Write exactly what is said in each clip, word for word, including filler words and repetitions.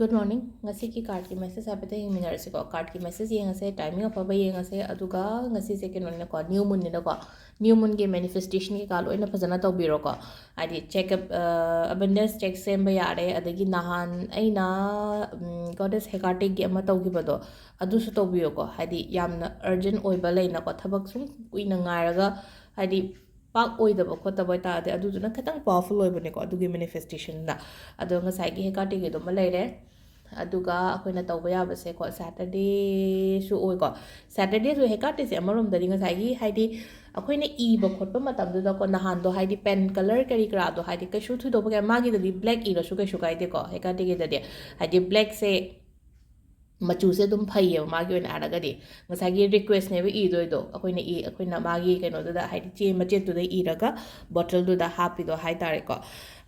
Good morning. ꯉꯁꯤꯒꯤ cardꯀꯤ message ꯍꯥꯏꯐꯦꯠꯇ ꯌꯦꯡꯃꯤꯟꯅꯔꯁꯤꯀꯣ. Cardꯀꯤ message ꯌꯦꯡꯉꯁꯦ, timing ꯑꯐꯕ ꯌꯦꯡꯉꯁꯦ, ꯑꯗꯨꯒ ꯉꯁꯤꯁꯦ ꯀꯩꯅꯣꯅꯤꯅꯀꯣ, new moonꯅꯤꯅꯀꯣ, new moonꯒꯤ manifestation ꯀꯩꯀꯥ ꯂꯣꯏꯅ ꯐꯖꯅ ꯇꯧꯕꯤꯔꯣꯀꯣ. ꯍꯥꯏꯗꯤ check up, ꯑ, abundance check ꯁꯦꯝꯕ ꯌꯥꯔꯦ, ꯑꯗꯒꯤ ꯅꯍꯥꯟ ꯑꯩꯅ, ꯎꯝ, goddess ꯍꯦꯀꯥꯔꯇꯤꯒꯤ ꯑꯃ ꯇꯧꯈꯤꯕꯗꯣ, ꯑꯗꯨꯁꯨ ꯇꯧꯕꯤꯌꯣꯀꯣ. ꯍꯥꯏꯗꯤ ꯌꯥꯝꯅ urgent ꯑꯣꯏꯕ ꯂꯩꯅꯀꯣ, ꯊꯕꯛ ꯁꯨꯝ ꯀꯨꯏꯅ ꯉꯥꯏꯔꯒ ꯍꯥꯏꯗꯤ ꯄꯥꯛ ꯑꯣꯏꯗꯕ ꯈꯣꯠꯇꯕ ꯑꯣꯏꯇꯥꯔꯗꯤ ꯑꯗꯨꯗꯨꯅ ꯈꯤꯇꯪ powerful ꯑꯣꯏꯕꯅꯦꯀꯣ, ꯑꯗꯨꯒꯤ manifestationꯗ꯫ ꯑꯗꯣ ꯉꯁꯥꯏꯒꯤ ꯍꯦꯀꯥꯔꯇꯤꯒꯤꯗꯨꯃ ꯂꯩꯔꯦ꯫ ꯑꯗꯨꯒ ꯑꯩꯈꯣꯏꯅ ꯇꯧꯕ ꯌꯥꯕꯁꯦꯀꯣ, Saturdayꯁꯨ ꯑꯣꯏꯀꯣ. Saturdayꯁꯨ ꯍꯦꯀꯥꯔꯇꯤꯁꯦ ꯑꯃꯔꯣꯝꯗꯗꯤ ꯉꯁꯥꯏꯒꯤ ꯍꯥꯏꯗꯤ ꯑꯩꯈꯣꯏꯅ ꯏꯕ ꯈꯣꯠꯄ ꯃꯇꯝꯗꯨꯗꯀꯣ, ꯅꯍꯥꯟꯗꯣ ꯍꯥꯏꯗꯤ pen colour ꯀꯔꯤ ꯀꯔꯥꯗꯣ ꯍꯥꯏꯗꯤ ꯀꯩꯁꯨ ꯊꯣꯏꯗꯣꯛꯄ ꯀꯌꯥ, ꯃꯥꯒꯤꯗꯗꯤ black ꯏꯔꯁꯨ ꯀꯩꯁꯨ ꯀꯥꯏꯗꯦꯀꯣ, ꯍꯦꯀꯥꯔꯇꯤꯒꯤꯗꯗꯤ ꯍꯥꯏꯗꯤ blackꯁꯦ ꯃꯆꯨꯁꯦ ꯑꯗꯨꯝ ꯐꯩꯌꯦꯕ ꯃꯥꯒꯤ ꯑꯣꯏꯅ ꯍꯥꯏꯔꯒꯗꯤ꯫ ꯉꯁꯥꯏꯒꯤ requestꯅꯦꯕ ꯏꯗꯣꯏꯗꯣ, ꯑꯩꯈꯣꯏꯅ ꯏ-, ꯑꯩꯈꯣꯏꯅ ꯃꯥꯒꯤ ꯀꯩꯅꯣꯗꯨꯗ ꯍꯥꯏꯗꯤ ꯆꯦ ꯃꯆꯦꯠꯇꯨꯗ ꯏꯔꯒ bottleꯗꯨꯗ ꯍꯥꯞꯄꯤꯗꯣ ꯍꯥꯏꯇꯥꯔꯦꯀꯣ꯫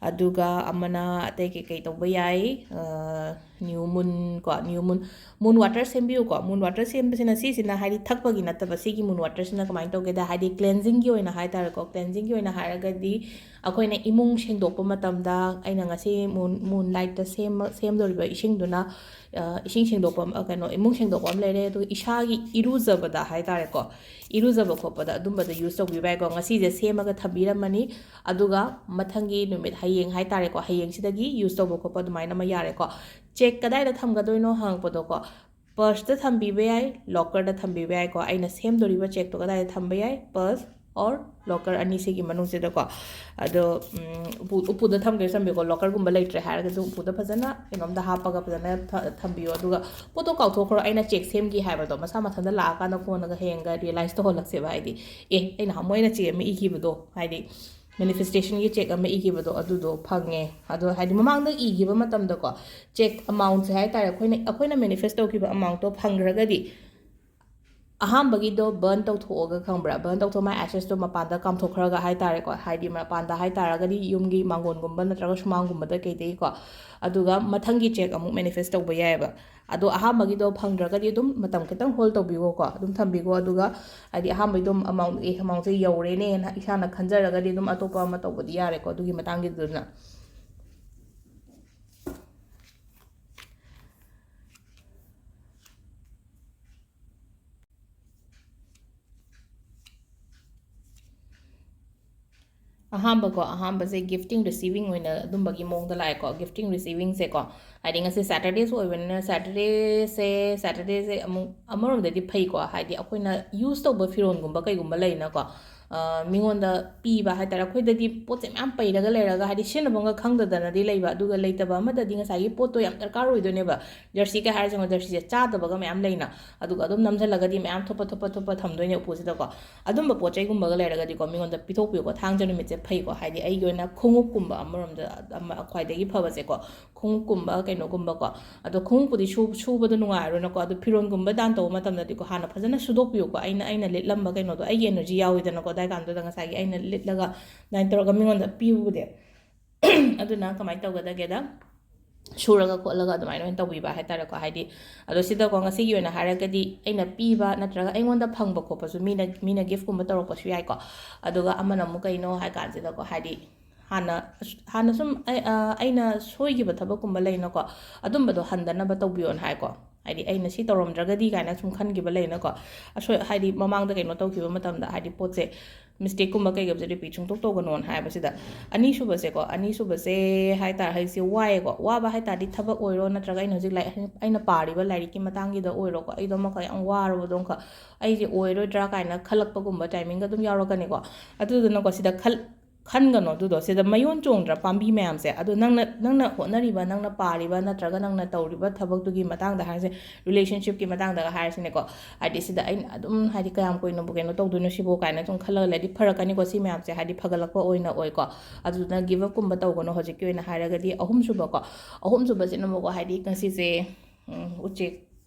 ꯑꯗꯨꯒ ꯑꯃꯅ ꯑꯇꯩ ꯀꯩꯀꯩ ꯇꯧꯕ ꯌꯥꯏ? ꯑ, new moon ꯀꯣ, new moon, moon water ꯁꯦꯝꯕꯤꯌꯨꯀꯣ꯫ Moon water ꯁꯦꯝꯕꯁꯤꯅ, ꯁꯤꯁꯤꯅ ꯍꯥꯏꯗꯤ ꯊꯛꯄꯒꯤ ꯅꯠꯇꯕ, ꯁꯤꯒꯤ moon waterꯁꯤꯅ ꯀꯃꯥꯏꯅ ꯇꯧꯒꯦꯗ ꯍꯥꯏꯗꯤ cleansingꯒꯤ ꯑꯣꯏꯅ ꯍꯥꯏꯇꯥꯔꯦꯀꯣ꯫ Cleansingꯒꯤ ꯑꯣꯏꯅ ꯍꯥꯏꯔꯒꯗꯤ ꯑꯩꯈꯣꯏꯅ ꯏꯃꯨꯡ ꯁꯦꯡꯗꯣꯛꯄ ꯃꯇꯝꯗ ꯑꯩꯅ ꯉꯁꯤ moon, moonlightꯇ ꯁꯦꯝꯃ-, ꯁꯦꯝꯗꯧꯔꯤꯕ ꯏꯁꯤꯡꯗꯨꯅ, ꯑ, ꯏꯁꯤꯡ ꯁꯦꯡꯗꯣꯛꯄ ꯑꯃ, ꯀꯩꯅꯣ, ꯏꯃꯨꯡ ꯁꯦꯡꯗꯣꯛꯄ ꯑꯃ ꯂꯩꯔꯦ꯫ ꯑꯗꯨꯒ ꯏꯁꯥꯒꯤ ꯏꯔꯨꯖꯕꯗ ꯍꯥꯏꯇꯥꯔꯦꯀꯣ, ꯏꯔꯨꯖꯕ ꯈꯣꯠꯄꯗ ꯑꯗꯨꯝꯕꯗ use ꯇꯧꯕꯤꯕ ꯌꯥꯏꯀꯣ꯫ ꯉꯁꯤꯁꯦ ꯁꯦꯝꯃꯒ ꯊꯝꯕꯤꯔꯝꯃꯅꯤ, ꯑꯗꯨꯒ ꯃꯊꯪꯒꯤ ꯅꯨꯃꯤꯠ ꯍꯌꯦꯡ ꯍꯥꯏꯇꯥꯔꯦꯀꯣ, ꯍꯌꯦꯡꯁꯤꯗꯒꯤ use ꯇꯧꯕ ꯈꯣꯠꯄ ꯑꯗꯨꯃꯥꯏꯅ ꯑꯃ ꯌꯥꯔꯦꯀꯣ꯫ Check ꯀꯗꯥꯏꯗ ꯊꯝꯒꯗꯣꯏꯅꯣ ꯍꯪꯉꯛꯄꯗꯣꯀꯣ, purseꯇ ꯊꯝꯕꯤꯕ ꯌꯥꯏ, lockerꯗ ꯊꯝꯕꯤꯕ ꯌꯥꯏꯀꯣ꯫ ꯑꯩꯅ ꯁꯦꯝꯗꯣꯔꯤꯕ checkꯇꯣ ꯀꯗꯥꯏꯗ ꯊꯝꯕ ꯌꯥꯏ? Purse or locker ꯑꯅꯤꯁꯤꯒꯤ ꯃꯅꯨꯡꯁꯤꯗꯀꯣ꯫ ꯑꯗꯣ, ꯎꯝ, ꯎꯄꯨ, ꯎꯄꯨꯗ ꯊꯝꯒꯦꯁꯨ ꯊꯝꯕꯤꯌꯨꯀꯣ, lockerꯒꯨꯝꯕ ꯂꯩꯇ꯭ꯔꯦ ꯍꯥꯏꯔꯒꯁꯨ ꯎꯄꯨꯗ ꯐꯖꯅ ꯀꯩꯅꯣꯝꯗ ꯍꯥꯞꯄꯒ ꯐꯖꯅ ꯊ-, ꯊꯝꯕꯤꯌꯣ꯫ ꯑꯗꯨꯒ ꯄꯣꯠꯇꯣ ꯀꯥꯎꯊꯣꯛꯈ꯭ꯔꯣ, ꯑꯩꯅ check ꯁꯦꯝꯈꯤ ꯍꯥꯏꯕꯗꯣ ꯃꯁꯥ ꯃꯊꯟꯇ ꯂꯥꯛꯑꯀꯥꯟꯗ ꯀꯣꯟꯅꯒ ꯍꯌꯦꯡꯒ realize ꯇꯧꯍꯜꯂꯛꯁꯦꯕ꯫ ꯍꯥꯏꯗꯤ, "ꯑꯦ, ꯑꯩꯅ ꯍꯥꯃꯨ ꯑꯩꯅ check ꯑꯃ ꯏꯈꯤꯕꯗꯣ", ꯍꯥꯏꯗꯤ manifestationꯒꯤ check ꯑꯃ ꯏꯈꯤꯕꯗꯣ ꯑꯗꯨꯗꯣ ꯐꯪꯉꯦ꯫ ꯑꯗꯣ ꯍꯥꯏꯗꯤ ꯃꯃꯥꯡꯗ ꯏꯈꯤꯕ ꯃꯇꯝꯗꯀꯣ, check amountꯁꯦ ꯍꯥꯏꯇꯥꯔꯦ, ꯑꯩꯈꯣꯏꯅ, ꯑꯩꯈꯣꯏꯅ manifest ꯇꯧꯈꯤꯕ amountꯇꯣ ꯐꯪꯈ꯭ꯔꯒꯗꯤ, ꯑꯍꯥꯟꯕꯒꯤꯗꯣ burn ꯇꯧꯊꯣꯛꯑꯒ, ꯈꯪꯕ꯭ꯔꯥ, burn ꯇꯧꯊꯣꯛꯑ ꯃꯥꯏ ashesꯇꯣ ꯃꯄꯥꯟꯗ ꯀꯥꯝꯊꯣꯛꯈ꯭ꯔꯒ ꯍꯥꯏꯇꯥꯔꯦꯀꯣ, ꯍꯥꯏꯗꯤ ꯃꯄꯥꯟꯗ ꯍꯥꯏꯇꯥꯔꯒꯗꯤ ꯌꯨꯝꯒꯤ ꯃꯥꯡꯒꯣꯟꯒꯨꯝꯕ ꯅꯠꯇ꯭ꯔꯒ ꯁꯨꯃꯥꯡꯒꯨꯝꯕꯗ ꯀꯩꯗꯒꯤꯀꯣ꯫ ꯑꯗꯨꯒ ꯃꯊꯪꯒꯤ check ꯑꯃꯨꯛ manifest ꯇꯧꯕ ꯌꯥꯏꯑꯕ꯫ ꯑꯗꯣ ꯑꯍꯥꯟꯕꯒꯤꯗꯣ ꯐꯪꯗ꯭ꯔꯒꯗꯤ ꯑꯗꯨꯝ ꯃꯇꯝ ꯈꯤꯇꯪ hold ꯇꯧꯕꯤꯒꯣꯀꯣ, ꯑꯗꯨꯝ ꯊꯝꯕꯤꯒꯣ꯫ ꯑꯗꯨꯒ ꯍꯥꯏꯗꯤ ꯑꯍꯥꯟꯕꯒꯤꯗꯣ amount, ꯑꯦ, amountꯁꯦ ꯌꯧꯔꯦꯅꯦꯅ ꯏꯁꯥꯅ ꯈꯟꯖꯔꯒꯗꯤ ꯑꯗꯨꯝ ꯑꯇꯣꯞꯄ ꯑꯃ ꯇꯧꯕꯗꯤ ꯌꯥꯔꯦꯀꯣ ꯑꯗꯨꯒꯤ ꯃꯇꯥꯡꯒꯤꯗꯨꯅ꯫ ꯑꯍꯥꯟꯕꯀꯣ, ꯑꯍꯥꯟꯕꯁꯦ gifting receiving ꯑꯣꯏꯅ ꯑꯗꯨꯝꯕꯒꯤ ꯃꯑꯣꯡꯗ ꯂꯥꯛꯑꯦꯀꯣ꯫ Gifting receivingꯁꯦꯀꯣ, ꯍꯥꯏꯗꯤ ꯉꯁꯤ Saturdayꯁꯨ ꯑꯣꯏꯕꯅꯤꯅ Saturdayꯁꯦ, Saturdayꯁꯦ ꯑꯃꯨꯛ ꯑꯃꯔꯣꯝꯗꯗꯤ ꯐꯩꯀꯣ, ꯍꯥꯏꯗꯤ ꯑꯩꯈꯣꯏꯅ use ꯇꯧꯕ ꯐꯤꯔꯣꯜꯒꯨꯝꯕ ꯀꯩꯒꯨꯝꯕ ꯂꯩꯅꯀꯣ, ꯑ, ꯃꯤꯉꯣꯟꯗ ꯄꯤꯕ ꯍꯥꯏꯇꯥꯔꯦ꯫ ꯑꯩꯈꯣꯏꯗꯗꯤ ꯄꯣꯠꯁꯦ ꯃꯌꯥꯝ ꯄꯩꯔꯒ ꯂꯩꯔꯒ, ꯍꯥꯏꯗꯤ ꯁꯤꯖꯤꯟꯅꯐꯝꯒ ꯈꯪꯗꯗꯅꯗꯤ ꯂꯩꯕ, ꯑꯗꯨꯒ ꯂꯩꯇꯕ ꯑꯃꯗꯗꯤ ꯉꯁꯥꯏꯒꯤ ꯄꯣꯠꯇꯣ ꯌꯥꯝ ꯗꯔꯀꯥꯔ ꯑꯣꯏꯗꯣꯏꯅꯦꯕ꯫ Jerseyꯒ ꯍꯥꯏꯔꯁꯦ, ꯌꯦꯡꯉꯣ, jerseyꯁꯦ ꯆꯥꯗꯕꯒ ꯃꯌꯥꯝ ꯂꯩꯅ, ꯑꯗꯨꯒ ꯑꯗꯨꯝ ꯅꯝꯁꯤꯜꯂꯒꯗꯤ ꯃꯌꯥꯝ ꯊꯨꯞꯄ ꯊꯨꯞꯄ ꯊꯨꯞꯄ ꯊꯝꯗꯣꯏꯅꯦ ꯎꯄꯨꯁꯤꯗꯀꯣ꯫ ꯑꯗꯨꯝꯕ ꯄꯣꯠ ꯆꯩꯒꯨꯝꯕꯒ ꯂꯩꯔꯒꯗꯤꯀꯣ, ꯃꯤꯉꯣꯟꯗ ꯄꯤꯊꯣꯛꯄꯤꯌꯨꯀꯣ꯫ ꯊꯥꯡꯖ ꯅꯨꯃꯤꯠꯁꯦ ꯐꯩꯀꯣ, ꯍꯥꯏꯗꯤ ꯑꯩꯒꯤ ꯑꯣꯏꯅ ꯈꯣꯡꯎꯞꯀꯨꯝꯕ ꯑꯃꯔꯣꯝꯗ ꯑꯃ ꯈ꯭ꯋꯥꯏꯗꯒꯤ ꯐꯕꯁꯦꯀꯣ, ꯈꯣꯡꯎꯞꯀꯨꯝꯕ ꯀꯩꯅꯣꯒꯨꯝꯕꯀꯣ꯫ ꯑꯗꯣ ꯈꯣꯡꯎꯞꯄꯨꯗꯤ ꯁꯨ-, ꯁꯨꯕꯗꯣ ꯅꯨꯡꯉꯥꯏꯔꯣꯏꯅꯀꯣ꯫ ꯑꯗꯣ ꯐꯤꯔꯣꯟꯒꯨꯝꯕ ꯗꯥꯟ ꯇꯧꯕ ꯃꯇꯝꯗꯗꯤꯀꯣ, ꯍꯥꯟꯅ ꯐꯖꯅ ꯁꯨꯗꯣꯛꯄꯤꯌꯨꯀꯣ꯫ ꯑꯩꯅ, ꯑꯩꯅ ꯂꯤꯠꯂꯝꯕ ꯀꯩꯅꯣꯗꯣ, ꯑꯩꯒꯤ energy ꯌꯥꯎꯋꯤꯗꯅꯀꯣ, ꯑꯗꯥꯏ ꯀꯥꯟꯗꯨꯗ ꯉꯁꯥꯏꯒꯤ ꯑꯩꯅ ꯂꯤꯠꯂꯒ ꯑꯗꯨꯃꯥꯏꯅ ꯇꯧꯔꯒ ꯃꯤꯉꯣꯟꯗ ꯄꯤꯕꯨꯗꯤ꯫ ꯑꯗꯨꯅ ꯀꯃꯥꯏꯅ ꯇꯧꯒꯗꯒꯦꯗ, ꯁꯨꯔꯒ ꯈꯣꯠꯂꯒ ꯑꯗꯨꯃꯥꯏꯅ ꯑꯣꯏꯅ ꯇꯧꯕꯤꯕ ꯍꯥꯏꯇꯥꯔꯦꯀꯣ꯫ ꯍꯥꯏꯗꯤ, ꯑꯗꯣ ꯁꯤꯗꯀꯣ, ꯉꯁꯤꯒꯤ ꯑꯣꯏꯅ ꯍꯥꯏꯔꯒꯗꯤ ꯑꯩꯅ ꯄꯤꯕ ꯅꯠꯇ꯭ꯔꯒ ꯑꯩꯉꯣꯟꯗ ꯐꯪꯕ ꯈꯣꯠꯄꯁꯨ ꯃꯤꯅ, ꯃꯤꯅ giftꯀꯨꯝꯕ ꯇꯧꯔꯛꯄꯁꯨ ꯌꯥꯏꯀꯣ꯫ ꯑꯗꯨꯒ ꯑꯃꯅ ꯑꯃꯨꯛ ꯀꯩꯅꯣ ꯍꯥꯏ ꯀꯥꯟꯁꯤꯗꯀꯣ, ꯍꯥꯏꯗꯤ, ꯍꯥꯟꯅ, ꯍꯥꯟꯅ ꯁꯨꯝ ꯑꯩ-, ꯑ, ꯑꯩꯅ ꯁꯣꯏꯈꯤꯕ ꯊꯕꯛꯀꯨꯝꯕ ꯂꯩꯅꯀꯣ, ꯑꯗꯨꯝꯕꯗꯣ ꯍꯟꯗꯅꯕ ꯇꯧꯕꯤꯌꯣꯅ ꯍꯥꯏꯀꯣ꯫ ꯍꯥꯏꯗꯤ, ꯑꯩꯅ ꯁꯤ ꯇꯧꯔꯝꯗ꯭ꯔꯒꯗꯤ ꯀꯥꯏꯅ ꯁꯨꯝ ꯈꯟꯈꯤꯕ ꯂꯩꯅꯀꯣ꯫ ꯑꯁꯣꯏ-, ꯍꯥꯏꯗꯤ, ꯃꯃꯥꯡꯗ ꯀꯩꯅꯣ ꯇꯧꯈꯤꯕ ꯃꯇꯝꯗ, ꯍꯥꯏꯗꯤ, ꯄꯣꯠꯁꯦ, mistakeꯀꯨꯝꯕ ꯀꯩꯒꯨꯝꯕꯁꯦ repeat ꯁꯨꯡꯇꯧ ꯇꯧꯒꯅꯣꯅ ꯍꯥꯏꯕꯁꯤꯗ꯫ ꯑꯅꯤꯁꯨꯕꯁꯦꯀꯣ, ꯑꯅꯤꯁꯨꯕꯁꯦ ꯍꯥꯏ ꯇꯥꯔꯦ, ꯍꯧꯖꯤꯛꯁꯦ ꯋꯥꯏꯌꯦꯀꯣ꯫ ꯋꯥꯕ ꯍꯥꯏ ꯇꯥꯔꯗꯤ ꯊꯕꯛ ꯑꯣꯏꯔꯣ, ꯅꯠꯇ꯭ꯔꯒ ꯑꯩꯅ ꯍꯧꯖꯤꯛ ꯂꯥꯏ-, ꯑꯩꯅ ꯄꯥꯔꯤꯕ ꯂꯥꯏꯔꯤꯛꯀꯤ ꯃꯇꯥꯡꯒꯤꯗ ꯑꯣꯏꯔꯣꯀꯣ, ꯑꯩꯗꯣ ꯑꯃꯈꯛ ꯌꯥꯝ ꯋꯥꯔꯕꯗꯣ ꯑꯃꯈꯛ, ꯑꯩꯁꯦ ꯑꯣꯏꯔꯣꯏꯗ꯭ꯔꯥ ꯀꯥꯏꯅ ꯈꯜꯂꯛꯄꯒꯨꯝꯕ timingꯒ ꯑꯗꯨꯝ ꯌꯥꯎꯔꯛꯀꯅꯤꯀꯣ꯫ ꯑꯗꯨꯗꯨꯅꯀꯣ, ꯁꯤꯗ ꯈꯜ-, ꯈꯟꯒꯅꯣ ꯑꯗꯨꯗꯣ꯫ ꯁꯤꯗ ꯃꯌꯣꯟ ꯆꯣꯡꯗ꯭ꯔꯥ ꯄꯥꯝꯕꯤ ꯃꯌꯥꯝꯁꯦ? ꯑꯗꯣ ꯅꯪꯅ, ꯅꯪꯅ ꯍꯣꯠꯅꯔꯤꯕ, ꯅꯪꯅ ꯄꯥꯔꯤꯕ, ꯅꯠꯇ꯭ꯔꯒ ꯅꯪꯅ ꯇꯧꯔꯤꯕ ꯊꯕꯛꯇꯨꯒꯤ ꯃꯇꯥꯡꯗ ꯍꯥꯏꯔꯁꯦ, relationshipꯀꯤ ꯃꯇꯥꯡꯗꯒ ꯍꯥꯏꯔꯁꯤꯅꯦꯀꯣ, ꯍꯥꯏꯗꯤ, ꯁꯤꯗ ꯑꯩꯅ ꯑꯗꯨꯝ, ꯍꯥꯏꯗꯤ, ꯀꯌꯥꯝ ꯀꯨꯏꯅꯕꯨ ꯀꯩꯅꯣ ꯇꯧꯗꯣꯏꯅꯣ ꯁꯤꯕꯨ ꯀꯥꯏꯅ ꯁꯨꯝ ꯈꯜꯂꯒ ꯂꯩꯔꯗꯤ ꯐꯔꯛꯀꯅꯤꯀꯣ꯫ ꯁꯤ ꯃꯌꯥꯝꯁꯦ, ꯍꯥꯏꯗꯤ, ꯐꯒꯠꯂꯛꯄ ꯑꯣꯏꯅ ꯑꯣꯏꯀꯣ꯫ ꯑꯗꯨꯗꯨꯅ give upꯀꯨꯝꯕ ꯇꯧꯒꯅꯣ ꯍꯧꯖꯤꯛꯀꯤ ꯑꯣꯏꯅ ꯍꯥꯏꯔꯒꯗꯤ꯫ ꯑꯍꯨꯝꯁꯨꯕꯀꯣ, ꯑꯍꯨꯝꯁꯨꯕꯁꯤꯅ ꯑꯃꯨꯛꯀꯣ, ꯍꯥꯏꯗꯤ, ꯉꯁꯤꯁꯦ, ꯎꯝ, ꯎꯆꯦꯛ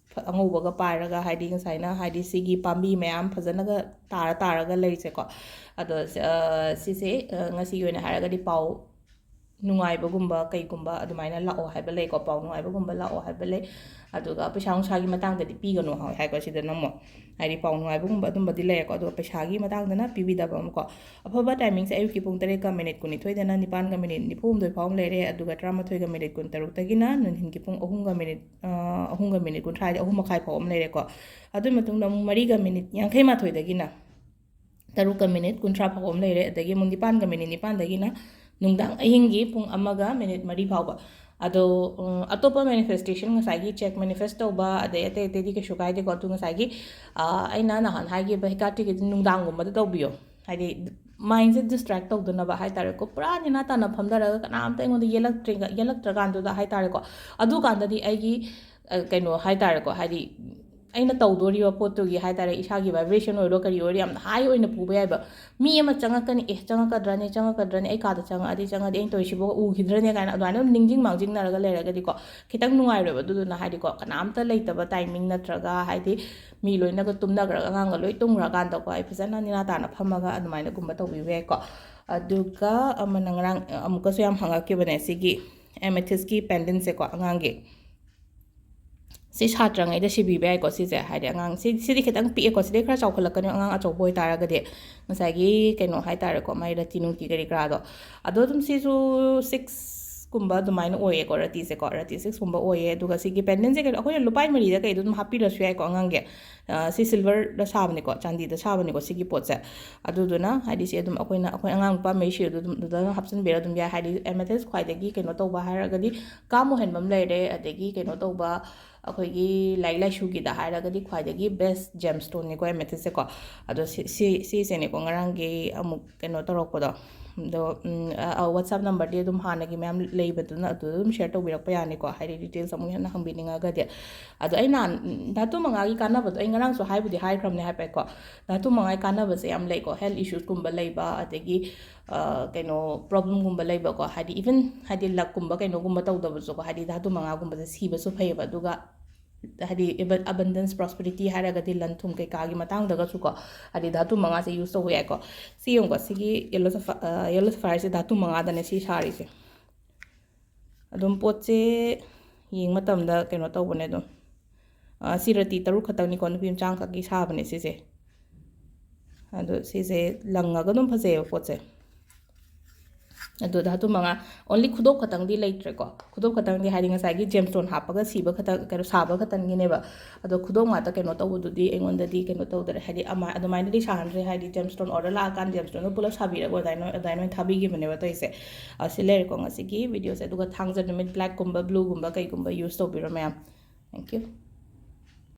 ꯑꯉꯧꯕꯒ ꯄꯥꯏꯔꯒ, ꯍꯥꯏꯗꯤ, ꯉꯁꯥꯏꯅ, ꯍꯥꯏꯗꯤ, ꯁꯤꯒꯤ ꯄꯥꯝꯕꯤ ꯃꯌꯥꯝ ꯐꯖꯅꯒ ꯇꯥꯔ ꯇꯥꯔꯒ ꯂꯩꯔꯤꯁꯦꯀꯣ꯫ ꯑꯗꯣ, ꯑ, ꯁꯤꯁꯦ, ꯑ, ꯉꯁꯤꯒꯤ ꯑꯣꯏꯅ ꯍꯥꯏꯔꯒꯗꯤ ꯄꯥꯎ ꯅꯨꯡꯉꯥꯏꯕꯒꯨꯝꯕ ꯀꯩꯒꯨꯝꯕ ꯑꯗꯨꯃꯥꯏꯅ ꯂꯥꯛꯑꯣ ꯍꯥꯏꯕ ꯂꯩꯀꯣ, ꯄꯥꯎ ꯅꯨꯡꯉꯥꯏꯕꯒꯨꯝꯕ ꯂꯥꯛꯑꯣ ꯍꯥꯏꯕ ꯂꯩ꯫ ꯑꯗꯨꯒ ꯄꯩꯁꯥ ꯅꯨꯡꯁꯥꯒꯤ ꯃꯇꯥꯡꯗꯗꯤ ꯄꯤꯒꯅꯨ ꯍꯥꯏ-, ꯍꯥꯏꯀꯣ ꯁꯤꯗꯅ ꯑꯃꯨꯛ, ꯍꯥꯏꯗꯤ, ꯄꯥꯎ ꯅꯨꯡꯉꯥꯏꯕꯒꯨꯝꯕ ꯑꯗꯨꯝꯕꯗꯤ ꯂꯩꯔꯦꯀꯣ꯫ ꯑꯗꯨꯒ ꯄꯩꯁꯥꯒꯤ ꯃꯇꯥꯡꯗꯅ ꯄꯤꯕꯤꯗꯕ ꯑꯃꯀꯣ꯫ ꯑꯐꯕ timingꯁꯦ ꯑꯌꯨꯛꯀꯤ ꯄꯨꯡ ꯇꯔꯦꯠꯀ minute ꯀꯨꯟꯅꯤꯊꯣꯏꯗꯅ ꯅꯤꯄꯥꯟꯒ minute ꯅꯤꯐꯨꯍꯨꯝꯗꯣꯏ ꯐꯥꯎ ꯑꯃ ꯂꯩꯔꯦ, ꯑꯗꯨꯒ ꯇꯔꯥꯃꯥꯊꯣꯏꯒ minute ꯀꯨꯟꯇꯔꯨꯛꯇꯒꯤꯅ ꯅꯨꯡꯊꯤꯟꯒꯤ ꯄꯨꯡ ꯑꯍꯨꯝꯒ minute, ꯑ, ꯑꯍꯨꯝꯒ minute ꯀꯨꯟꯊ꯭ꯔꯥ ꯍꯥꯏꯗꯤ ꯑꯍꯨꯝ ꯃꯈꯥꯏ ꯐꯥꯎ ꯑꯃ ꯂꯩꯔꯦꯀꯣ꯫ ꯑꯗꯨꯒꯤ ꯃꯇꯨꯡꯗ ꯑꯃꯨꯛ ꯃꯔꯤꯒ minute ꯌꯥꯡꯈꯩ ꯃꯥꯊꯣꯏꯗꯒꯤꯅ ꯇꯔꯨꯛꯀ ꯃꯤꯅꯤꯠ ꯀꯨꯟꯊ꯭ꯔꯥ ꯐꯥꯎꯕ ꯑꯃ ꯂꯩꯔꯦ, ꯑꯗꯒꯤ ꯑꯃꯨꯛ ꯅꯤꯄꯥꯟꯒ ꯃꯤꯅꯤꯠ ꯅꯤꯄꯥꯟꯗꯒꯤꯅ ꯅꯨꯡꯗꯥꯡ ꯑꯍꯤꯡꯒꯤ ꯄꯨꯡ ꯑꯃꯒ ꯃꯤꯅꯤꯠ ꯃꯔꯤ ꯐꯥꯎꯕ꯫ ꯑꯗꯣ, ꯎꯝ, ꯑꯇꯣꯞꯄ ꯃꯦꯅꯤꯐꯦꯁꯇꯦꯁꯟ, ꯉꯁꯥꯏꯒꯤ ꯆꯦꯛ ꯃꯦꯅꯤꯐꯦꯁ ꯇꯧꯕ, ꯑꯗꯩ ꯑꯇꯩ ꯑꯇꯩꯗꯤ ꯀꯩꯁꯨ ꯀꯥꯏꯗꯦꯀꯣ꯫ ꯑꯗꯣ ꯉꯁꯥꯏꯒꯤ, ꯑ, ꯑꯩꯅ ꯅꯍꯥꯟ ꯍꯥꯏꯈꯤꯕ ꯍꯦꯀꯥꯇꯤꯒꯤꯗꯤ ꯅꯨꯡꯗꯥꯡꯒꯨꯝꯕꯗ ꯇꯧꯕꯤꯌꯣ, ꯍꯥꯏꯗꯤ ꯃꯥꯏꯟꯁꯦ ꯗꯤꯁꯇ꯭ꯔꯦꯛ ꯇꯧꯗꯅꯕ ꯍꯥꯏ ꯇꯥꯔꯦꯀꯣ꯫ ꯄꯨꯔꯥ ꯅꯦꯅꯥ ꯇꯥꯅ ꯐꯝꯊꯔꯒ ꯀꯅꯥꯝꯇ ꯑꯩꯉꯣꯟꯗ ꯌꯦꯜꯂꯛꯇ꯭ꯔꯤ-, ꯌꯦꯜꯂꯛꯇ꯭ꯔꯀꯥꯟꯗꯨꯗ ꯍꯥꯏ ꯇꯥꯔꯦꯀꯣ, ꯑꯗꯨꯀꯥꯟꯗꯗꯤ ꯑꯩꯒꯤ, ꯑ, ꯀꯩꯅꯣ ꯍꯥꯏ ꯇꯥꯔꯦꯀꯣ, ꯍꯥꯏꯗꯤ ꯑꯩꯅ ꯇꯧꯗꯣꯔꯤꯕ ꯄꯣꯠꯇꯨꯒꯤ ꯍꯥꯏ ꯇꯥꯔꯦ, ꯏꯁꯥꯒꯤ ꯚꯥꯏꯕ꯭ꯔꯦꯁꯟ ꯑꯣꯏꯔꯣ ꯀꯔꯤ ꯑꯣꯏꯔꯣ, ꯌꯥꯝꯅ ꯍꯥꯏ ꯑꯣꯏꯅ ꯄꯨꯕ ꯌꯥꯏꯕ꯫ ꯃꯤ ꯑꯃ ꯆꯪꯉꯛꯀꯅꯤ, "ꯑꯦ, ꯆꯪꯉꯛꯀꯗ꯭ꯔꯅꯦ, ꯆꯪꯉꯛꯀꯗ꯭ꯔꯅꯦ, ꯑꯩ ꯀꯥꯗ ꯆꯪꯉꯛꯑꯗꯤ, ꯆꯪꯉꯗꯤ, ꯑꯩꯅ ꯇꯧꯔꯤꯁꯤꯕꯨ ꯎꯈꯤꯗ꯭ꯔꯅꯦ?" ꯀꯥꯏꯅ ꯑꯗꯨꯃꯥꯏꯅ ꯑꯗꯨꯝ ꯅꯤꯡꯁꯤꯡ ꯃꯥꯡꯖꯤꯡꯅꯔꯒ ꯂꯩꯔꯒꯗꯤꯀꯣ, ꯈꯤꯇꯪ ꯅꯨꯡꯉꯥꯏꯔꯣꯏꯕ꯫ ꯑꯗꯨꯗꯨꯅ ꯍꯥꯏꯗꯤꯀꯣ, ꯀꯅꯥꯝꯇ ꯂꯩꯇꯕ ꯇꯥꯏꯃꯤꯡ ꯅꯠꯇ꯭ꯔꯒ ꯍꯥꯏꯗꯤ ꯃꯤ ꯂꯣꯏꯅꯒ ꯇꯨꯝꯅꯈ꯭ꯔꯒ ꯑꯉꯥꯡꯒ ꯂꯣꯏ ꯇꯨꯝꯈ꯭ꯔꯀꯥꯟꯗꯀꯣ, ꯑꯩ ꯐꯖꯅ ꯅꯦꯅꯥ ꯇꯥꯅ ꯐꯝꯃꯒ ꯑꯗꯨꯃꯥꯏꯅꯒꯨꯝꯕ ꯇꯧꯕꯤꯕ ꯌꯥꯏꯀꯣ꯫ ꯑꯗꯨꯒ ꯑꯃꯅ ꯉꯔꯥꯡ ꯑꯃꯨꯛꯀꯁꯨ ꯌꯥꯝ ꯍꯪꯉꯛꯈꯤꯕꯅꯦ ꯁꯤꯒꯤ ꯑꯦꯃꯦꯊꯤꯁꯀꯤ ꯄꯦꯟꯗꯦꯟꯁꯦꯀꯣ, ꯑꯉꯥꯡꯒꯤ꯫ ꯁꯤ ꯁꯥꯇ꯭ꯔꯉꯩꯗ ꯁꯤꯕꯤꯕ ꯌꯥꯏꯀꯣ꯫ ꯁꯤꯁꯦ ꯍꯥꯏꯗꯤ ꯑꯉꯥꯡ ꯁꯤ-, ꯁꯤꯗꯤ ꯈꯤꯇꯪ ꯄꯤꯛꯑꯦꯀꯣ, ꯁꯤꯗꯩ ꯈꯔ ꯆꯥꯎꯈꯠꯂꯛꯀꯅꯤ ꯑꯉꯥꯡ ꯑꯆꯧꯕ ꯑꯣꯏꯇꯥꯔꯒꯗꯤ꯫ ꯉꯁꯥꯏꯒꯤ ꯀꯩꯅꯣ ꯍꯥꯏꯇꯥꯔꯦꯀꯣ, ꯃꯥꯏ ꯔꯇꯤ ꯅꯨꯡꯇꯤ ꯀꯔꯤ ꯀꯔꯥꯗꯣ꯫ ꯑꯗꯣ ꯑꯗꯨꯝ ꯁꯤꯁꯨ ꯁꯤꯛꯁꯀꯨꯝꯕ ꯑꯗꯨꯃꯥꯏꯅ ꯑꯣꯏꯌꯦꯀꯣ, ꯔꯇꯤꯁꯦꯀꯣ, ꯔꯇꯤ ꯁꯤꯛꯁꯀꯨꯝꯕ ꯑꯣꯏꯌꯦ꯫ ꯑꯗꯨꯒ ꯁꯤꯒꯤ ꯄꯦꯟꯗꯦꯟꯁꯦ ꯀꯩꯅꯣ, ꯑꯩꯈꯣꯏꯅ ꯂꯨꯄꯥꯏ ꯃꯔꯤꯗ ꯀꯩꯗ ꯑꯗꯨꯝ ꯍꯥꯞꯄꯤꯔꯁꯨ ꯌꯥꯏꯀꯣ ꯑꯉꯥꯡꯒꯤ꯫ ꯑ, ꯁꯤ ꯁꯤꯜꯚꯔꯗ ꯁꯥꯕꯅꯤꯀꯣ, ꯆꯥꯟꯗꯤꯗ ꯁꯥꯕꯅꯤꯀꯣ ꯁꯤꯒꯤ ꯄꯣꯠꯁꯦ꯫ ꯑꯗꯨꯗꯨꯅ ꯍꯥꯏꯗꯤ ꯁꯤ ꯑꯗꯨꯝ ꯑꯩꯈꯣꯏꯅ, ꯑꯩꯈꯣꯏ ꯑꯉꯥꯡ ꯅꯨꯄꯥ ꯃꯩꯁꯤ ꯑꯗꯨ ꯑꯗꯨꯝ ꯑꯗꯨꯗ ꯑꯗꯨꯝ ꯍꯥꯞꯆꯤꯟꯕꯤꯔ ꯑꯗꯨꯝ ꯌꯥꯏ꯫ ꯍꯥꯏꯗꯤ ꯑꯦꯃꯦꯊꯤꯁ ꯈ꯭ꯋꯥꯏꯗꯒꯤ ꯀꯩꯅꯣ ꯇꯧꯕ ꯍꯥꯏꯔꯒꯗꯤ ꯀꯥꯝ ꯑꯣꯏꯍꯟꯕ ꯑꯃ ꯂꯩꯔꯦ, ꯑꯗꯒꯤ ꯀꯩꯅꯣ ꯇꯧꯕ, ꯑꯩꯈꯣꯏꯒꯤ ꯂꯥꯏꯔꯤꯛ ꯂꯥꯏꯁꯨꯒꯤꯗ ꯍꯥꯏꯔꯒꯗꯤ ꯈ꯭ꯋꯥꯏꯗꯒꯤ ꯕꯦꯁ ꯖꯦꯝ ꯁ꯭ꯇꯣꯟꯅꯤꯀꯣ ꯑꯦꯃꯦꯊꯤꯁꯁꯦꯀꯣ꯫ ꯑꯗꯣ ꯁꯤ, ꯁꯤ, ꯁꯤꯁꯤꯅꯦꯀꯣ ꯉꯔꯥꯡꯒꯤ ꯑꯃꯨꯛ ꯀꯩꯅꯣ ꯇꯧꯔꯛꯄꯗꯣ꯫ ꯑꯗꯣ, ꯎꯝ, ꯑ, ꯑ, WhatsApp ꯅꯝꯕꯔꯗꯤ ꯑꯗꯨꯝ ꯍꯥꯟꯅꯒꯤ ꯃꯌꯥꯝ ꯂꯩꯕꯗꯨꯅ ꯑꯗꯨꯗ ꯑꯗꯨꯝ ꯁꯤꯌꯔ ꯇꯧꯕꯤꯔꯛꯄ ꯌꯥꯅꯤꯀꯣ, ꯍꯥꯏꯗꯤ ꯗꯤꯇꯦꯜꯁ ꯑꯃꯨꯛ ꯍꯦꯟꯅ ꯍꯪꯕꯤꯅꯤꯡꯉꯒꯗꯤ꯫ ꯑꯗꯣ ꯑꯩ ꯅꯍꯥꯟ, ꯎꯝ, ꯙꯥꯇꯨ ꯃꯉꯥꯒꯤ ꯀꯥꯟꯅꯕꯗꯣ ꯑꯩ ꯉꯔꯥꯡꯁꯨ ꯍꯥꯏꯕꯨꯗꯤ ꯍꯥꯏꯈ꯭ꯔꯕꯅꯦ ꯍꯥꯏꯐꯦꯠꯀꯣ꯫ ꯙꯥꯇꯨ ꯃꯉꯥꯒꯤ ꯀꯥꯟꯅꯕꯁꯦ ꯌꯥꯝ ꯂꯩꯀꯣ, ꯍꯦꯜꯊ ꯏꯁꯨꯁꯀꯨꯝꯕ ꯂꯩꯕ, ꯑꯗꯒꯤ, ꯑ, ꯀꯩꯅꯣ, ꯄ꯭ꯔꯣꯕ꯭ꯂꯦꯝꯒꯨꯝꯕ ꯂꯩꯕꯀꯣ, ꯍꯥꯏꯗꯤ ꯏꯚꯟ ꯍꯥꯏꯗꯤ ꯂꯛꯀꯨꯝꯕ ꯀꯩꯅꯣꯒꯨꯝꯕ ꯇꯧꯗꯕꯁꯨꯀꯣ, ꯍꯥꯏꯗꯤ ꯙꯥꯇꯨ ꯃꯉꯥꯒꯨꯝꯕꯁꯦ ꯁꯤꯕꯁꯨ ꯐꯩꯌꯦꯕ꯫ ꯑꯗꯨꯒ ꯍꯥꯏꯗꯤ ꯑꯕꯟꯗꯦꯟꯁ, ꯄ꯭ꯔꯣꯁꯄꯦꯔꯤꯇꯤ ꯍꯥꯏꯔꯒꯗꯤ ꯂꯟ ꯊꯨꯝ ꯀꯩꯀꯥꯒꯤ ꯃꯇꯥꯡꯗꯒꯁꯨꯀꯣ, ꯍꯥꯏꯗꯤ ꯙꯥꯇꯨ ꯃꯉꯥꯁꯦ ꯌꯨꯁ ꯇꯧꯕ ꯌꯥꯏꯀꯣ꯫ ꯁꯤ ꯌꯦꯡꯉꯨꯀꯣ, ꯁꯤꯒꯤ ꯌꯦꯜꯂꯣ ꯁꯐ-, ꯑ, ꯌꯦꯜꯂꯣ ꯁꯐꯥꯏꯌꯔꯁꯦ ꯙꯥꯇꯨ ꯃꯉꯥꯗꯅꯦ ꯁꯤ ꯁꯥꯔꯤꯁꯦ꯫ ꯑꯗꯨꯝ ꯄꯣꯠꯁꯦ ꯌꯦꯡꯕ ꯃꯇꯝꯗ ꯀꯩꯅꯣ ꯇꯧꯕꯅꯦ ꯑꯗꯨꯝ꯫ ꯑ, ꯁꯤ ꯔꯇꯤ ꯇꯔꯨꯛ ꯈꯛꯇꯪꯅꯤꯀꯣ, ꯅꯨꯄꯤ ꯃꯆꯥ ꯑꯃꯈꯛꯀꯤ ꯁꯥꯕꯅꯦ ꯁꯤꯁꯦ꯫ ꯑꯗꯣ ꯁꯤꯁꯦ ꯂꯪꯉꯒ ꯑꯗꯨꯝ ꯐꯖꯩꯌꯦꯕ ꯄꯣꯠꯁꯦ꯫ ꯑꯗꯣ ꯙꯥꯇꯨ ꯃꯉꯥ, only ꯈꯨꯗꯣꯞ ꯈꯛꯇꯪꯗꯤ ꯂꯩꯇ꯭ꯔꯦꯀꯣ꯫ ꯈꯨꯗꯣꯞ ꯈꯛꯇꯪꯗꯤ ꯍꯥꯏꯗꯤ ꯉꯁꯥꯏꯒꯤ gemstone ꯍꯥꯞꯄꯒ ꯁꯤꯕ ꯈꯛꯇꯪ, ꯀꯩꯅꯣ, ꯁꯥꯕ ꯈꯛꯇꯪꯒꯤꯅꯦꯕ꯫ ꯑꯗꯣ ꯈꯨꯗꯣꯞ ꯉꯥꯛꯇ ꯀꯩꯅꯣ ꯇꯧꯕꯗꯨꯗꯤ ꯑꯩꯉꯣꯟꯗꯗꯤ ꯀꯩꯅꯣ ꯇꯧꯗꯔꯦ꯫ ꯍꯥꯏꯗꯤ ꯑꯃ-, ꯑꯗꯨꯃꯥꯏꯅꯗꯤ ꯁꯥꯍꯟꯗ꯭ꯔꯦ꯫ ꯍꯥꯏꯗꯤ gemstone order ꯂꯥꯛꯑꯀꯥꯟꯗ gemstoneꯗꯣ ꯄꯨꯂꯞ ꯁꯥꯕꯤꯔꯒ ꯑꯗꯨꯃꯥꯏꯅ, ꯑꯗꯨꯃꯥꯏꯅ ꯑꯣꯏꯅ ꯊꯥꯕꯤꯈꯤꯕꯅꯦꯕ ꯇꯧꯔꯤꯁꯦ꯫ ꯑ, ꯁꯤ ꯂꯩꯔꯦꯀꯣ ꯉꯁꯤꯒꯤ videoꯁꯦ꯫ ꯑꯗꯨꯒ ꯊꯥꯡꯖ ꯅꯨꯃꯤꯠ blackꯀꯨꯝꯕ blueꯒꯨꯝꯕ ꯀꯩꯒꯨꯝꯕ use ꯇꯧꯕꯤꯔꯣ ꯃꯌꯥꯝ꯫ Thank you꯫